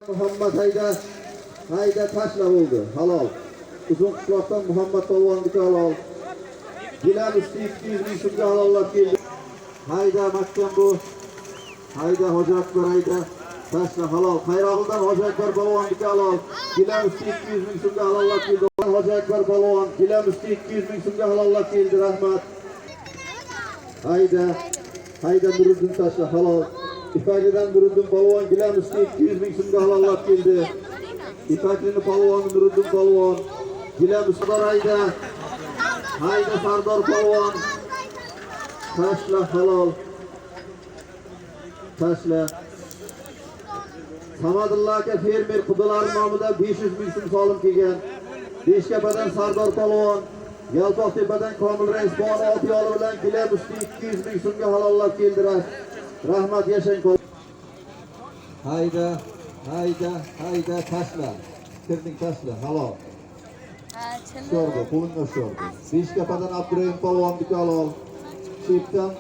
Muhammad hayda, hayda tashla bo'ldi, halol. Uzun qishloqdan Muhammad polvonniki halol. Gilam usti 200 ming so'mga halollab keldi. Hayda mahkam bu. Hayda Hoji Akbar hayda. Tashla halol. Qayrog'ildan Hoji Akbar polvonniki halol. Gilam usti 200 ming so'mga halollab keldi. Hoji Akbar polvon gilam usti 200 ming so'mga halollab keldi. Rahmat. Hayda. Hayda Nuriddin tashla halol. Ipagidan Nuriddin polvon gilam usti 200 ming so'mga halollab keldi. Ipaklini polvoni Nuriddin polvon gilam usti hayda. Hayda Sardor polvon. Tashla halol. Tashla. Samadulla aka fermer qudalari nomidan 500 ming so'm solim kelgan. Beshkapadan Sardor polvon, Yalpoqtepadan Komil rais polvon ot yoli bilan gilam usti 200 ming so'mga halollab keldi. Rahmat, yashang. Hayda, hayda, hayda tashla. Kirding tashla, halol. Sho'rdi, qo'lingga sho'rdi. Beshkapadan Abdurahim polvonniki halol. Chepdan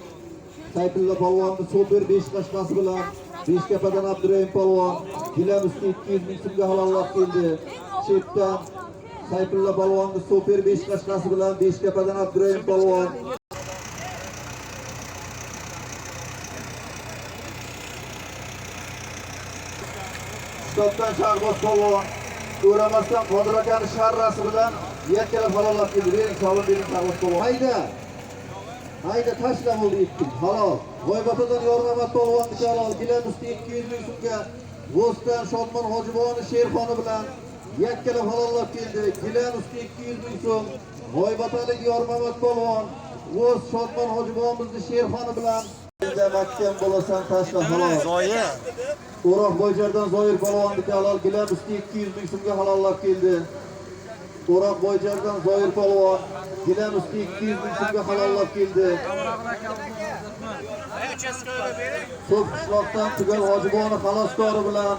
Sayfulla polvonni super 5 qashqasi bilan Beshkapadan Abdurahim polvon gilam usti 200 ming so'mga halollab keldi. Chepdan Sayfulla polvonni super 5 qashqasi bilan Beshkapadan Abdurahim polvon. Shtobdan Shahboz polvon O'ramasdan Qodir akani sharrasi bilan yakkalab halollab keldi. Bering, sog'lik bering Shahboz polvon. Hayda. Hayda tashla bo'ldi 2. Halol. G'oybotadan Yormamat polvonniki halol. Gilam usti 200 ming so'mga Bo'ston Shodmon Hojibovni Sherxoni bilan yakkalab halollab keldi. Gilam usti 200 ming so'm. G'oybatalik Yormamat polvon Bo'z Shodmon Hojibovimizni Sherxoni bilan mahkam bo'lasan tashla halol. Zoya. O'roq Boyjardan Zoir polvonniki halol. Gilam usti 200 ming so'mga halollab keldi. O'roq Boyjardan Zoir polvon gilam usti 200 ming so'mga halollab keldi. So'p qishloqdan Tugal Hojibovni xaloskori bilan